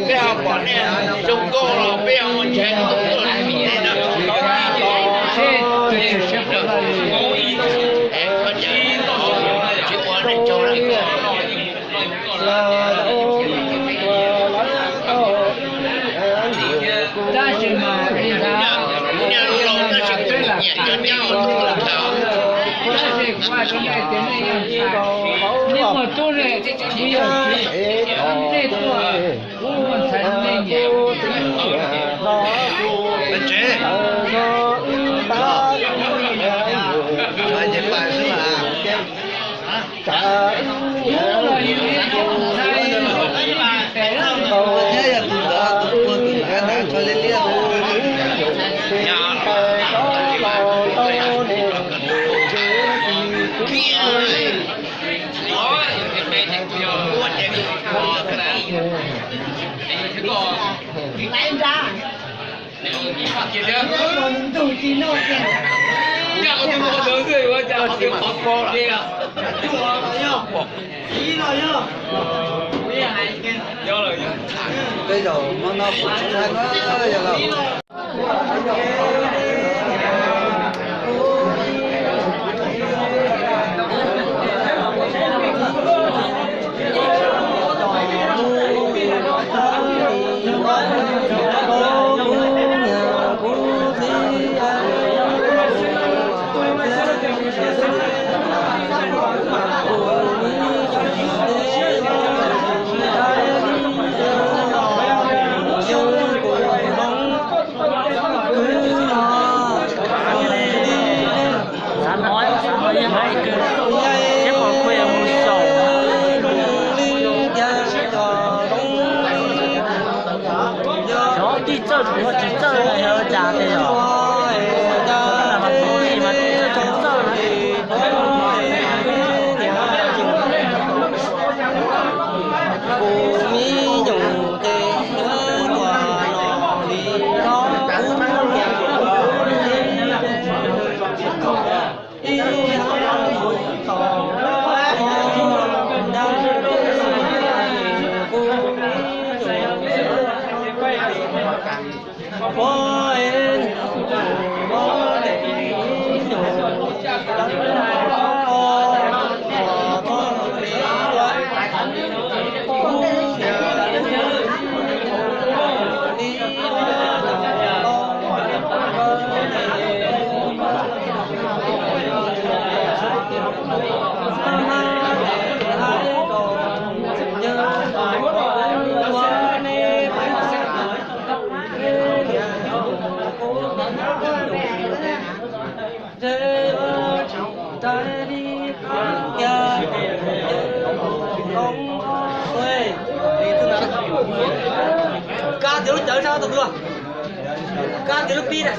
Peb ho pom nej zoo nkauj los peb ho mus ntshav tuaj tuaj nej no. Tsis ua nej tsaug li. Tab sis mas kuv niag laus tab sis kuv nyiam cov nyab ua tub ua ntxhais. Tab sis kuv hais rau nej tias nej yog ntxhais, nej muaj tub nej, kuv yog txiv, nej tuaj, kuv muaj ntxhais nej nyiam. Tej zaum hmo no kuv tsis tau na, yog lawm. Xav hnov, xav hnov yeej hais kawg, thiab pom khuaj yuav mus xyaum. Xyov tij txawj tsis txawj yog ua cas tiag yom. Mas tij mas tij txawj tsis txawj na. Kuv me nyuam tes tuaj los li no. Kab tias lub cawv sab tus dua. Kab tias lub pib na.